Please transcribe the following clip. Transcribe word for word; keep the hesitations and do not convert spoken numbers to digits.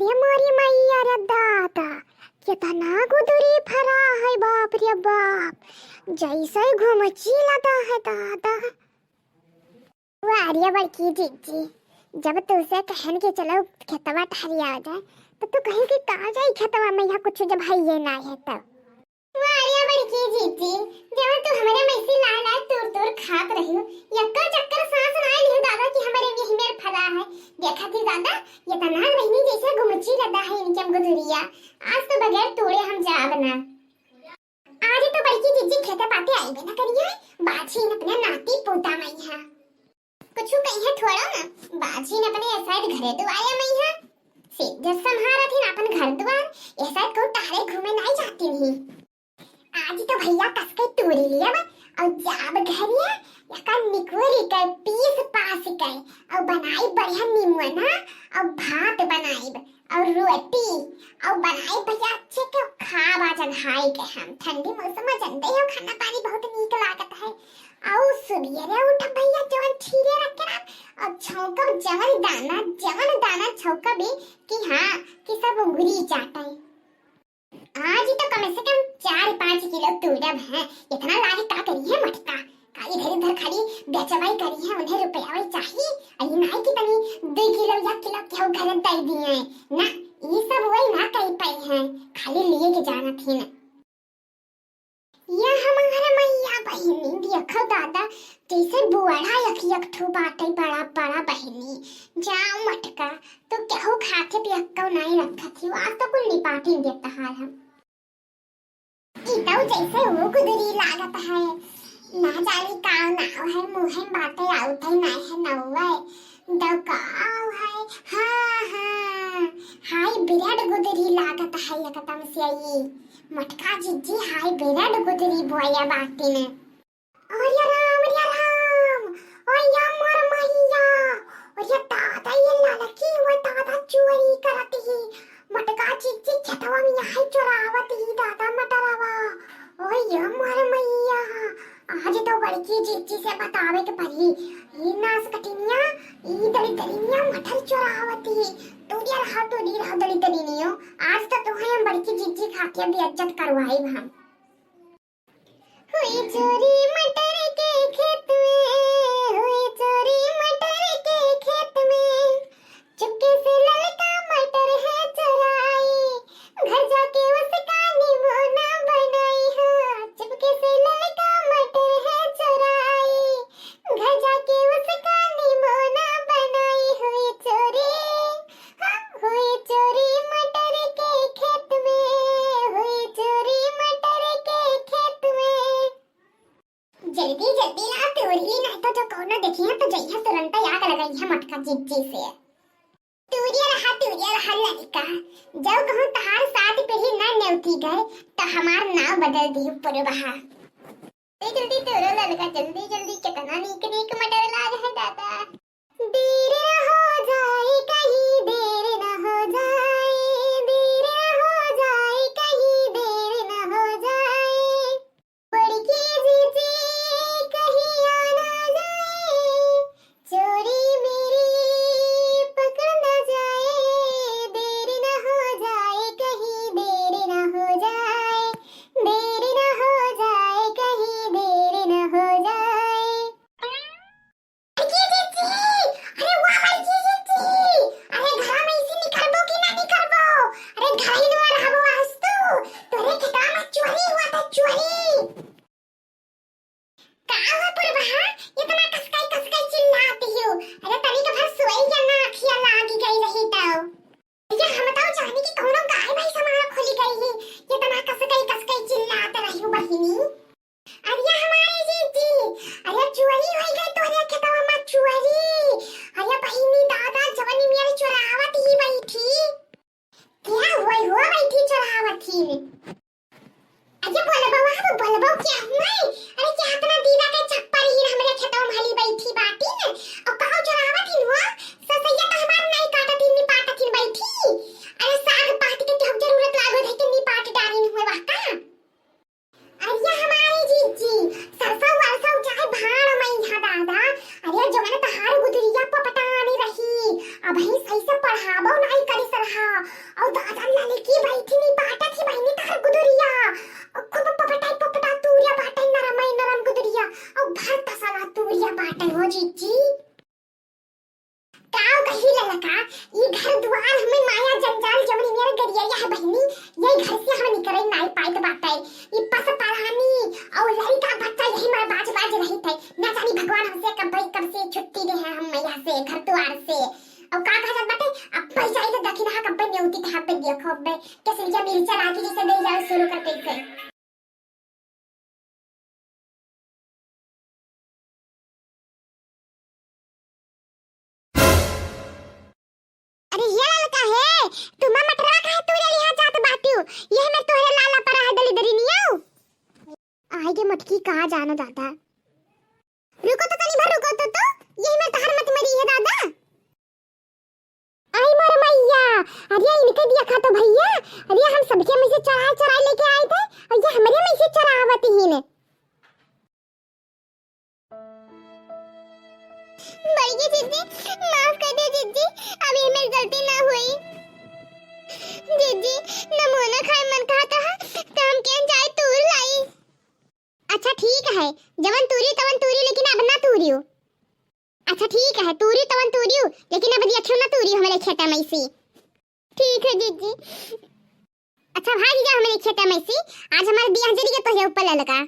रे मोरी मैया रे दादा, केतना गुदुरी फरा है, बाप रे बाप, जैसे घुमची लदा है दादा। वाह रे बड़की जिज्जी, जब तुसे कहन के चलो खेतवा टहरिया जाए, तो तू कहीं कि कहाँ जाई खेतवा में, यहाँ कुछ जब है ये ना है तब। वाह रे बड़की जिज्जी, जब तू हमरे मैसी लाए लाए तूर तूर खात रही, यक्को चक्कर सांस ना लियो दादा कि हमरे में हिमेर फरा है। देखा थी दादा, ये तना बहिनी जैसे घुमची लदा है इनके हम गुदुरिया। आज तो बगैर तोड़े हम जाब ना। आज तो बड़की जिज्जी खेते पाते आई बे ना करिए, बाछी अपने नाती पोता मई है। कुछु कहिए थोड़ा ना, बाझिन अपने ए साइड घरे दुआरे मई है। से जस संहारत हिन अपन घर दुआर, ए साइड कहूँ टहरे घूमे नाई जाती नहीं। आज तो भैया कस के तूरी लिया बा, और जाब घरिया, यका निकोरी के पीस पास के, और बनाई बढ़िया निमोना, और भात बनाई, और रोटी, और बनाई भैया अच्छे के खाब आज अघाई के हम। ठंडी मौसम में जानते हो खाना पानी बहुत नीक लागत है। और सुबेरे उठ भैया जवन छीरे रख के ना, और छौंकब जवन दाना, जवन दाना छौंकब भी कि हाँ, कि सब उंगरी चाटे। आज तो कम से कम चार पाँच किलो तूरब है। इतना लागे का करी है मटका? का इधर उधर खाली बेचवाई करी है, उन्हें रुपया वही चाहिए। अरे नाई कि तनी दो किलो या किलो केहू घर दे दिए ना, ई सब वही ना कही पाई है, खाली लिए के जाना थी ना। या हमारा मैया बहिनी, देखो दादा, जैसे बुआड़ा एक एक ठो बाटे बड़ा बड़ा बहिनी। जा मटका, तू केहू खाते पियक्को नाई रखत ही, आज तो कुल निपाटी देता हाल हम। ई तो जैसे वो गुदरी लागत है, ना जानी का नाव है, मुँह में बाटे आवत है, ना है नौवे। दौकाव है, हाँ, हाँ, हाय बिराट गुदरी लागत है एकदम से ई। मटका जिज्जी हाय बिराट गुदरी बोया बाटी ने। अरे राम, अरे राम, ओ या मोर मैया, अरे दादा, ये लड़की वो दादा चोरी करत ही, मटका जिज्जी खेतवा में यहाँ चोरावत ही दादा मटरवा। ओ या मोर मैया, आज तो बड़की जिज्जी से बतावे के पड़ी। ई नास कटिनिया, ई दलिदरिनिया मटर चोरावत ही। तू दिया रहा, तू दी रहा दलिदरिनियो, आज तो तुम्हें हम बड़की जिज्जी खा के बेइज्जत करवाई हम। हुई चोरी मटर के खेत में, हुई चोरी मटर के खेत में, चुपके से ललका मटर है चुराई, घर जाके उसका निमोना बनाई है। चुपके से ललका मटर है चुराई, घर जाके उसका निमोना बनाई। हुई चोरी, हाँ, हुई चोरी मटर के खेत में, हुई चोरी मटर के खेत में। जल्दी जल्दी ला तोरी, नहीं तो जो कौनो देखिए तो जइया तुरंत आग लगाई है मटका जिज्जी से। तूरिया रहा, तूरिया रहा लड़का, जब कहूँ तहार सात पीढ़ी ना नेवती गए, तो हमार नाव बदल दियो पुरबहा। जल्दी जल्दी तोरो लड़का, जल्दी जल्दी, कितना नीक नीक मटर लाग है दादा। देर न हो जाए कहीं, देर न हो जाए, देर न हो जाए कहीं, देर न हो जाए। बड़की जिज्जी कहीं आ ना जाए, चोरी मेरी पकड़ ना जाए, देर ना हो जाए कहीं, देर ना हो जाए, देर ना हो जाए कहीं, देर ना हो जाए। बड़की जिज्जी, अरे वाह बड़की जिज्जी, अरे घर में इसी निकलबो कि ना निकलबो? अरे घर ही में रहबो आज तू, तोरे खेतवा में चोरी हुआ था, चोरी। का हुआ पुरबहा, इतना कसकाई कसकाई चिल्लाती हो? अरे तनी के भर सोई के ना अखिया लागी गई रही तो। ये हम तो जानी कि कौनो गाय भैंस हमारा खुली गई ही, इतना कसकाई कसकाई चिल्लात रही हो बहिनी। अरे हमारे जीजी, अरे चोरी होई गई तोहरे खेतवा में चोरी। अरे बहिनी दादा जवनी मेरे चोरावत ही बैठी। क्या हुआ हो बैठी चोरावत ही? अरे बोलबो, अब बोलबो क्या हुआ? अरे क्या अपना दीदा के चप्पल ही हमरे खेतवा में हली बैठी बाटी न। और कहो चोरावत ही हुआ? ससैया तो हमार नाई काटत ही, निपाटत ही बैठी। अरे साग पात के केहू जरूरत लागो है कि निपाट डाली हुए वह का? अरे हमारी जीजी, सरसों वरसों चाहे भाड़ में यहाँ दादा, अरे जवन तहार गुदरिया पपटानी रही, अब ही सही से पढ़ाबो नाई करी सरहा, की बैठी नहीं बाटा थी बहिनी तार गुदरिया। खूब पपटाई पपटा तूरिया बाटा नरम नरम गुदरिया। और भर तसला तूरिया बाटा हो जीजी। काव कही ललका, ई घर दुआर हमें माया जंजाल जवन मेरे गरिया है बहिनी, यही घर से हम निकरे नाई पाइत बाटे। ई पस परानी और लड़का बच्चा यही मार बाज बाज रही थे। ना जानी भगवान हमसे कब भाई कब से छुट्टी दे है हम मैया से, घर दुआर से। और का कहा जात बाटे, अब पै जाई तो दखिना कब नेउती कहाँ पे देखो बे, कैसे जा मिर्चा राखी जैसे दे जाओ शुरू करते थे। अरे ये ललका है, तुम मटरा काहे तूरे लिहा जात बाटियो? ये मैं तोहरे लाला पर है दली दरी नियो। आई के मटकी कहाँ जानो दादा। रुको तो तनी भर रुको तो, तो ये मैं तहर मत मरी है दादा। आई मोर मैया, अरे इनके दिया खा तो भैया, अरे हम सबके में से चराए चराए लेके आए थे और ये हमारे में से चरावत ही ने। बड़की जीजी, माफ कर दे जीजी, अब ये मेरी गलती ना हुई। जीजी, नमूना खाए मन कहा था, तो हम क्या जाए तूर लाई। अच्छा ठीक है, जवन तूरी तवन तूरी, लेकिन अब ना तूरियो। अच्छा ठीक है, तूरी तवन तूरियो, लेकिन अब दिया क्यों ना तूरियो हमारे खेता में से। ठीक है जीजी। अच्छा भाग जा हमारे खेता में से, आज हमारे बियाह जरी के तोहरे ऊपर ललका।